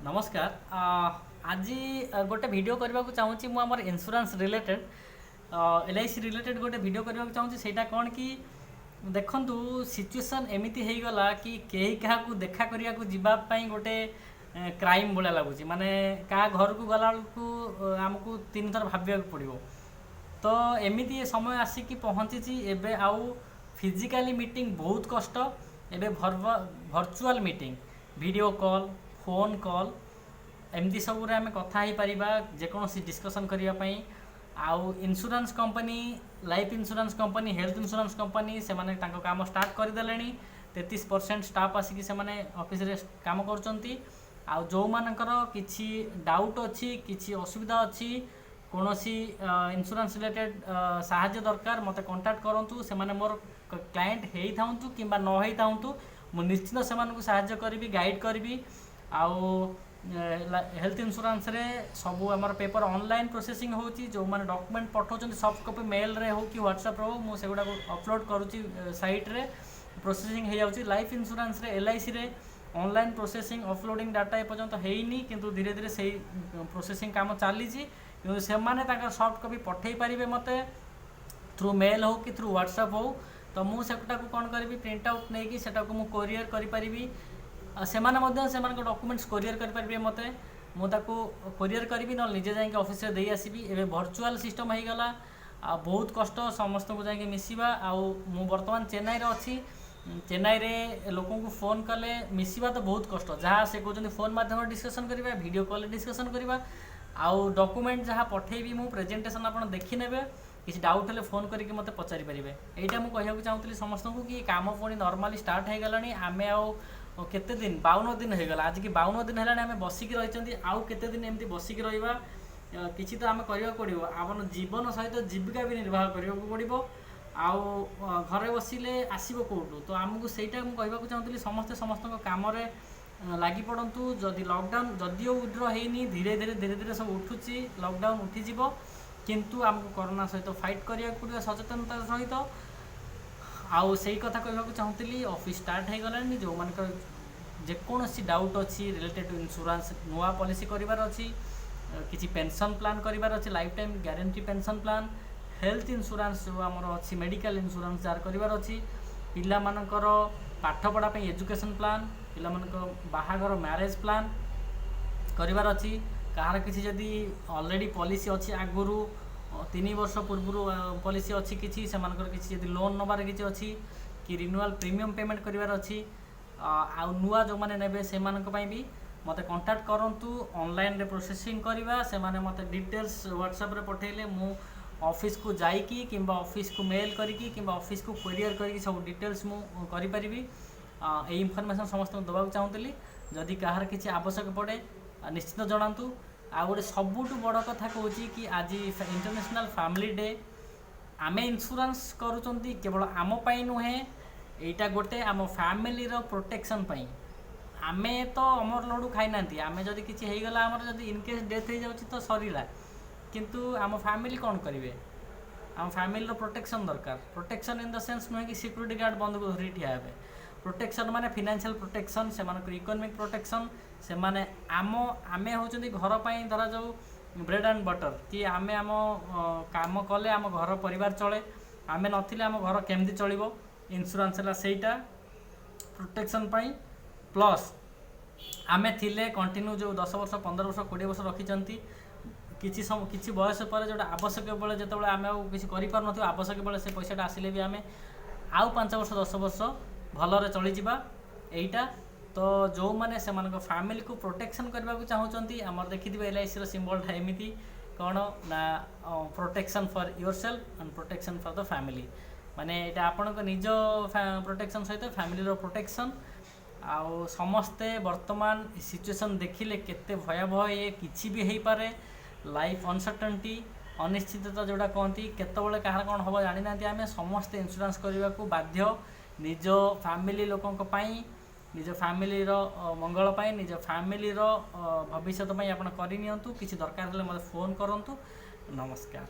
ନମସ୍କାର। ଆଜି ଗୋଟେ ଭିଡ଼ିଓ କରିବାକୁ ଚାହୁଁଛି ମୁଁ ଆମର ଇନ୍ସୁରାନ୍ସ ରିଲେଟେଡ଼, LIC related ଗୋଟେ ଭିଡ଼ିଓ କରିବାକୁ ଚାହୁଁଛି। ସେଇଟା କ'ଣ କି ଦେଖନ୍ତୁ, ସିଚୁଏସନ୍ ଏମିତି ହେଇଗଲା କି କେହି କାହାକୁ ଦେଖା କରିବାକୁ ଯିବା ପାଇଁ ଗୋଟେ କ୍ରାଇମ୍ ଭଳିଆ ଲାଗୁଛି। ମାନେ କାହା ଘରକୁ ଗଲାବେଳକୁ ଆମକୁ ତିନିଥର ଭାବିବାକୁ ପଡ଼ିବ। ତ ଏମିତି ସମୟ ଆସିକି ପହଞ୍ଚିଛି, ଏବେ ଆଉ ଫିଜିକାଲି ମିଟିଂ ବହୁତ କଷ୍ଟ। ଏବେ virtual meeting, video call, phone call, ଏମିତି ସବୁରେ ଆମେ କଥା ହେଇପାରିବା ଯେକୌଣସି ଡିସ୍କସନ୍ କରିବା ପାଇଁ। ଆଉ insurance company, life insurance company, health insurance company, ସେମାନେ ତାଙ୍କ କାମ ଷ୍ଟାର୍ଟ କରିଦେଲେଣି। 33% ଷ୍ଟାଫ୍ ଆସିକି ସେମାନେ ଅଫିସରେ କାମ କରୁଛନ୍ତି। ଆଉ ଯେଉଁମାନଙ୍କର କିଛି ଡାଉଟ୍ ଅଛି, କିଛି ଅସୁବିଧା ଅଛି, କୌଣସି ଇନ୍ସୁରାନ୍ସ ରିଲେଟେଡ଼ ସାହାଯ୍ୟ ଦରକାର, ମୋତେ କଣ୍ଟାକ୍ଟ କରନ୍ତୁ। ସେମାନେ ମୋର କ୍ଲାଏଣ୍ଟ ହେଇଥାନ୍ତୁ କିମ୍ବା ନ ହେଇଥାନ୍ତୁ, ମୁଁ ନିଶ୍ଚିତ ସେମାନଙ୍କୁ ସାହାଯ୍ୟ କରିବି, ଗାଇଡ଼ କରିବି। ଆଉ ହେଲ୍ଥ ଇନ୍ସୁରାନ୍ସରେ ସବୁ ଆମର ପେପର ଅନଲାଇନ୍ ପ୍ରୋସେସିଂ ହେଉଛି। ଯେଉଁମାନେ ଡକୁମେଣ୍ଟ ପଠାଉଛନ୍ତି, ସଫ୍ଟ କପି ମେଲ୍ରେ ହେଉ କି ହ୍ୱାଟ୍ସଆପ୍ରେ ହେଉ, ମୁଁ ସେଗୁଡ଼ାକୁ ଅପଲୋଡ଼ କରୁଛି ସାଇଟ୍ରେ, ପ୍ରୋସେସିଂ ହେଇଯାଉଛି। ଲାଇଫ୍ ଇନ୍ସୁରାନ୍ସରେ, ଏଲ୍ଆଇସିରେ ଅନଲାଇନ୍ ପ୍ରୋସେସିଂ, ଅପଲୋଡ଼ିଂ ଡାଟା ଏପର୍ଯ୍ୟନ୍ତ ହେଇନି, କିନ୍ତୁ ଧୀରେ ଧୀରେ ସେଇ ପ୍ରୋସେସିଂ କାମ ଚାଲିଛି। କିନ୍ତୁ ସେମାନେ ତାଙ୍କର ସଫ୍ଟ କପି ପଠାଇ ପାରିବେ ମୋତେ, ଥ୍ରୁ ମେଲ୍ ହେଉ କି ଥ୍ରୁ ହ୍ୱାଟ୍ସଆପ୍ ହେଉ। ତ ମୁଁ ସେଟାକୁ କ'ଣ କରିବି, ପ୍ରିଣ୍ଟ ଆଉଟ୍ ନେଇକି ସେଟାକୁ ମୁଁ କୋରିଅର୍ କରିପାରିବି। ଆଉ ସେମାନେ ମଧ୍ୟ ସେମାନଙ୍କ ଡକୁମେଣ୍ଟସ୍ କୋରିଅର୍ କରିପାରିବେ ମୋତେ। ମୁଁ ତାକୁ କୋରିଅର୍ କରିବି, ନହେଲେ ନିଜେ ଯାଇକି ଅଫିସରେ ଦେଇ ଆସିବି। ଏବେ ଭର୍ଚୁଆଲ୍ ସିଷ୍ଟମ୍ ହେଇଗଲା ଆଉ ବହୁତ କଷ୍ଟ ସମସ୍ତଙ୍କୁ ଯାଇକି ମିଶିବା। ଆଉ ମୁଁ ବର୍ତ୍ତମାନ ଚେନ୍ନାଇରେ ଅଛି। ଚେନ୍ନାଇରେ ଲୋକଙ୍କୁ ଫୋନ୍ କଲେ ମିଶିବା ତ ବହୁତ କଷ୍ଟ। ଯାହା ସେ କହୁଛନ୍ତି, ଫୋନ୍ ମାଧ୍ୟମରେ ଡିସ୍କସନ୍ କରିବା, ଭିଡ଼ିଓ କଲ୍ରେ ଡିସ୍କସନ୍ କରିବା। ଆଉ ଡକୁମେଣ୍ଟ ଯାହା ପଠେଇବି ମୁଁ, ପ୍ରେଜେଣ୍ଟେସନ୍ ଆପଣ ଦେଖିନେବେ। କିଛି ଡାଉଟ୍ ହେଲେ ଫୋନ୍ କରିକି ମୋତେ ପଚାରି ପାରିବେ। ଏଇଟା ମୁଁ କହିବାକୁ ଚାହୁଁଥିଲି ସମସ୍ତଙ୍କୁ କି କାମ ପୁଣି ନର୍ମାଲି ଷ୍ଟାର୍ଟ ହେଇଗଲାଣି। ଆମେ ଆଉ କେତେ ଦିନ, 52 ଦିନ ହେଇଗଲା, ଆଜିକି 52 ଦିନ ହେଲାଣି ଆମେ ବସିକି ରହିଛନ୍ତି। ଆଉ କେତେ ଦିନ ଏମିତି ବସିକି ରହିବା? କିଛି ତ ଆମେ କରିବାକୁ ପଡ଼ିବ। ଆମ ଜୀବନ ସହିତ ଜୀବିକା ବି ନିର୍ବାହ କରିବାକୁ ପଡ଼ିବ। ଆଉ ଘରେ ବସିଲେ ଆସିବ କେଉଁଠୁ? ତ ଆମକୁ ସେଇଟା ମୁଁ କହିବାକୁ ଚାହୁଁଥିଲି, ସମସ୍ତେ ସମସ୍ତଙ୍କ କାମରେ ଲାଗି ପଡ଼ନ୍ତୁ। ଯଦି ଲକଡାଉନ୍ ଯଦିଓ ୱିଡ୍ର ହେଇନି, ଧୀରେ ଧୀରେ ଧୀରେ ଧୀରେ ସବୁ ଉଠୁଛି, ଲକଡାଉନ୍ ଉଠିଯିବ। କିନ୍ତୁ ଆମକୁ କରୋନା ସହିତ ଫାଇଟ୍ କରିବାକୁ ପଡ଼ିବ ସଚେତନତା ସହିତ। ଆଉ ସେଇ କଥା କହିବାକୁ ଚାହୁଁଥିଲି। ଅଫିସ୍ ଷ୍ଟାର୍ଟ ହେଇଗଲାଣି। ଯେଉଁମାନଙ୍କର ଯେକୌଣସି ଡାଉଟ୍ ଅଛି ରିଲେଟେଡ୍ ଟୁ ଇନ୍ସୁରାନ୍ସ, ନୂଆ ପଲିସି କରିବାର ଅଛି, କିଛି ପେନସନ୍ ପ୍ଲାନ୍ କରିବାର ଅଛି, life time guarantee pension plan, health insurance ଯେଉଁ ଆମର ଅଛି, ମେଡ଼ିକାଲ ଇନ୍ସୁରାନ୍ସ ଯାହାର କରିବାର ଅଛି, ପିଲାମାନଙ୍କର ପାଠପଢ଼ା ପାଇଁ ଏଜୁକେସନ୍ ପ୍ଲାନ୍, ପିଲାମାନଙ୍କ ବାହାଘର ମ୍ୟାରେଜ୍ ପ୍ଲାନ୍ କରିବାର ଅଛି, କାହାର କିଛି ଯଦି ଅଲରେଡ଼ି ପଲିସି ଅଛି, ଆଗରୁ 3 ବର୍ଷ ପୂର୍ବରୁ ପଲିସି ଅଛି କିଛି, ସେମାନଙ୍କର କିଛି ଯଦି ଲୋନ୍ ନେବାର କିଛି ଅଛି କି ରିନ୍ୟୁଆଲ୍ ପ୍ରିମିୟମ୍ ପେମେଣ୍ଟ କରିବାର ଅଛି, ଆଉ ନୂଆ ଯେଉଁମାନେ ନେବେ, ସେମାନଙ୍କ ପାଇଁ ବି ମୋତେ କଣ୍ଟାକ୍ଟ କରନ୍ତୁ। ଅନଲାଇନ୍ରେ ପ୍ରୋସେସିଂ କରିବା। ସେମାନେ ମୋତେ ଡିଟେଲ୍ସ ହ୍ୱାଟ୍ସଆପ୍ରେ ପଠାଇଲେ ମୁଁ ଅଫିସକୁ ଯାଇକି କିମ୍ବା ଅଫିସକୁ ମେଲ୍ କରିକି କିମ୍ବା ଅଫିସକୁ କୋରିଅର୍ କରିକି ସବୁ ଡିଟେଲ୍ସ ମୁଁ କରିପାରିବି। ଏଇ ଇନଫର୍ମେସନ୍ ସମସ୍ତଙ୍କୁ ଦେବାକୁ ଚାହୁଁଥିଲି। ଯଦି କାହାର କିଛି ଆବଶ୍ୟକ ପଡ଼େ, ନିଶ୍ଚିତ ଜଣାନ୍ତୁ। ଆଉ ଗୋଟେ ସବୁଠୁ ବଡ଼ କଥା କହୁଛି କି ଆଜି ଇଣ୍ଟରନ୍ୟାସନାଲ୍ ଫ୍ୟାମିଲି ଡେ। ଆମେ ଇନ୍ସୁରାନ୍ସ କରୁଛନ୍ତି କେବଳ ଆମ ପାଇଁ ନୁହେଁ, ଏଇଟା ଗୋଟେ ଆମ ଫ୍ୟାମିଲିର ପ୍ରୋଟେକ୍ସନ୍ ପାଇଁ। ଆମେ ତ ଅମର ଲଡ଼ୁ ଖାଇନାହାନ୍ତି। ଆମେ ଯଦି କିଛି ହେଇଗଲା, ଆମର ଯଦି ଇନକେସ୍ ଡେଥ୍ ହେଇଯାଉଛି ତ ସରିଲା। କିନ୍ତୁ ଆମ ଫ୍ୟାମିଲି କ'ଣ କରିବେ? ଆମ ଫ୍ୟାମିଲିର ପ୍ରୋଟେକ୍ସନ୍ ଦରକାର। ପ୍ରୋଟେକ୍ସନ୍ ଇନ୍ the sense ନୁହେଁ କି ସିକ୍ୟୁରିଟି ଗାର୍ଡ଼ ବନ୍ଧୁକ ଧରିକି ଠିଆ ହେବେ। ପ୍ରୋଟେକ୍ସନ୍ ମାନେ ଫିନାନ୍ସିଆଲ୍ ପ୍ରୋଟେକ୍ସନ୍, ସେମାନଙ୍କର ଇକୋନୋମିକ୍ ପ୍ରୋଟେକ୍ସନ୍। ସେମାନେ ଆମେ ହେଉଛନ୍ତି ଘର ପାଇଁ ଧରାଯାଉ ବ୍ରେଡ଼୍ ଆଣ୍ଡ ବଟର୍ କି ଆମେ ଆମ କାମ କଲେ ଆମ ଘର ପରିବାର ଚଳେ। ଆମେ ନଥିଲେ ଆମ ଘର କେମିତି ଚଳିବ? ଇନ୍ସୁରାନ୍ସ ହେଲା ସେଇଟା ପ୍ରୋଟେକ୍ସନ୍ ପାଇଁ। ପ୍ଲସ୍ ଆମେ ଥିଲେ କଣ୍ଟିନ୍ୟୁ ଯେଉଁ 10 ବର୍ଷ, 15 ବର୍ଷ, 20 ବର୍ଷ ରଖିଛନ୍ତି, କିଛି କିଛି ବୟସ ପରେ ଯେଉଁଟା ଆବଶ୍ୟକ ବେଳେ, ଯେତେବେଳେ ଆମେ ଆଉ କିଛି କରିପାରୁନଥିବୁ, ଆବଶ୍ୟକ ବେଳେ ସେ ପଇସାଟା ଆସିଲେ ବି ଆମେ ଆଉ 5 ବର୍ଷ, 10 ବର୍ଷ ଭଲରେ ଚଳିଯିବା। ଏଇଟା ତ ଯେଉଁମାନେ ସେମାନଙ୍କ ଫ୍ୟାମିଲିକୁ ପ୍ରୋଟେକ୍ସନ୍ କରିବାକୁ ଚାହୁଁଛନ୍ତି, ଆମର ଦେଖିଥିବେ ଏଲ୍ଆଇସିର ସିମ୍ବଲଟା ଏମିତି କ'ଣ ନା protection for yourself and protection for the family। ମାନେ ଏଇଟା ଆପଣଙ୍କ ନିଜ ପ୍ରୋଟେକ୍ସନ୍ ସହିତ ଫ୍ୟାମିଲିର ପ୍ରୋଟେକ୍ସନ୍। ଆଉ ସମସ୍ତେ ବର୍ତ୍ତମାନ ସିଚୁଏସନ୍ ଦେଖିଲେ କେତେ ଭୟାବହ ଇଏ, କିଛି ବି ହେଇପାରେ। ଲାଇଫ୍ ଅନସର୍ଟନିଟି, ଅନିଶ୍ଚିତତା ଯେଉଁଟା କହନ୍ତି, କେତେବେଳେ କାହାର କ'ଣ ହେବ ଜାଣିନାହାନ୍ତି। ଆମେ ସମସ୍ତେ ଇନ୍ସୁରାନ୍ସ କରିବାକୁ ବାଧ୍ୟ ନିଜ ଫ୍ୟାମିଲି ଲୋକଙ୍କ ପାଇଁ, ନିଜ ଫ୍ୟାମିଲିର ମଙ୍ଗଳ ପାଇଁ, ନିଜ ଫ୍ୟାମିଲିର ଭବିଷ୍ୟତ ପାଇଁ ଆପଣ କରିନିଅନ୍ତୁ। କିଛି ଦରକାର ହେଲେ ମୋତେ ଫୋନ୍ କରନ୍ତୁ। ନମସ୍କାର।